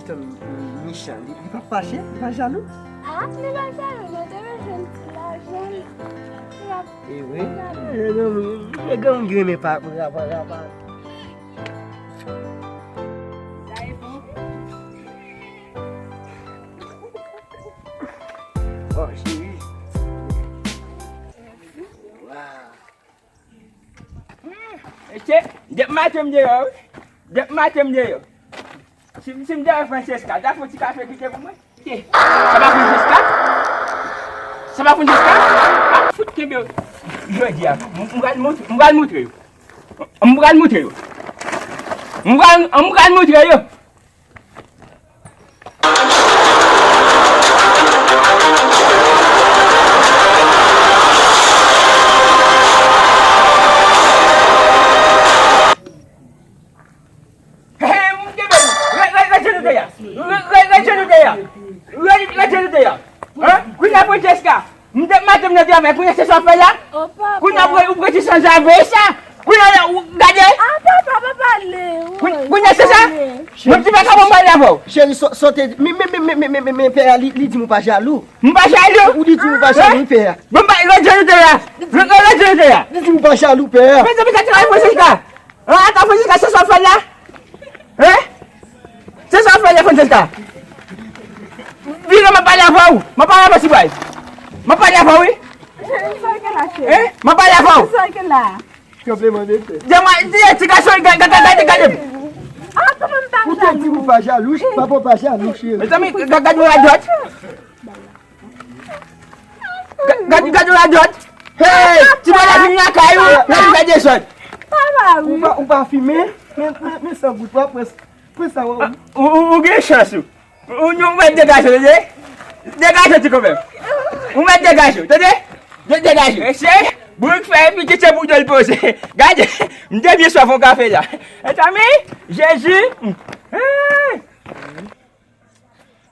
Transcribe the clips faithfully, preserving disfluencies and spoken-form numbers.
Mechan, li, li p ap fache, li pa jalou. Ah, li pa jalou, non, te bezwen ti lajan. Li p ap... E vre? Nèg an, nèg an renmen pa, pa, pa, pa. Oh, cheri. Wow. Mesye, depi maten m deyò, wi. Depi maten m deyò. Si, si m te wè Francesca, ta fè yon ti kafe kite pou mwen. Sa pa Francesca? Sa pa Francesca? A fout kenbe yo. Jodi a, m, m pral moutre, m pral moutre yo. M pral moutre yo. M pral, m pral moutre yo. Hey, moun kenbe m! Rete, rete, rete nou te ya! Rete, rete nou te ya! Rete, rete nou te ya! Hein? Kounye a Francesca, m te maten m nan travay, kounye a se sa w fè la? Kounye a ou pran ti sanzave sa? Kounye a ou gade? Ah, papa, pa pale. Kounye a se sa? Mwen ti papa, mwen pale avè w. Cheri, sa w te di, men, men, men pè a, li, li di m ou pa jalou. M pa jalou. Ou di, di m ou pa jalou, pè a. Bon, ba, lòt jan nou te la. Lòt jan nou te la. Li di m ou pa jalou, pè a. Mezanmi, sa travay Francesca. An, ata Francesca, se sa w fè la? Hein? Se sa w fè la, Francesca? Vin la, m ap pale avè w. M ap pale avè w, ti bway. M ap pale avè w, wi. Hein? M ap pale avè w. Kanpe mande fè. Di mwen, di, ti gason, gade, gade, gade, gade. Ou te di ou pa jalou, papa pa jalou, cheri. Mezanmi, gade yon radòt. Gad, gad yon radòt. Hey, ti bway la vin lakay ou, la vin fè dezòd. Papa, wi. Ou pa, ou pa fimen, men, men, men san gout, w ap pran, pran sa, w ap... Ou, ou, ou gen chans, ou. Ou, ou mèt degaje w, tande? Degaje w, ti kòmè. Ou mèt degaje w, tande? De-, degaje w. Mesye, bout fè pitit se pou do l poze. Gade, m te byen swaf yon kafe la. Mezanmi, Jezi. Hey!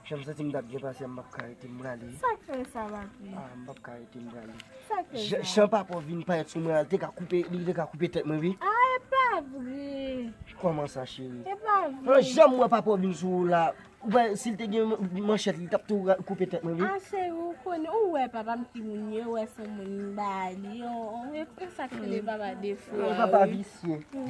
Jan m santi m t ap byen pase a, m p ap ka rete, m prale. Sa k fè sa, papi? Ah, m p ap ka rete, m prale. Sa k fè sa? Jan, jan papa w vin parèt sou mwen a, li te ka koupe, li te ka koupe tèt mwen, wi. Ah, e pa vre. Kòman sa, cheri? E pa vre. An, jan m wè papa w vin sou ou la, ou wè, si l te gen man-, manchèt, li t ap tou ra-, koupe tèt mwen, wi. Ah, cheri, ou konnen, ou wè papa m ki moun ye, ou wè se yon moun m ba li, on, on, e, e sa k rele papa defo a, wi. Papa visye. Wi.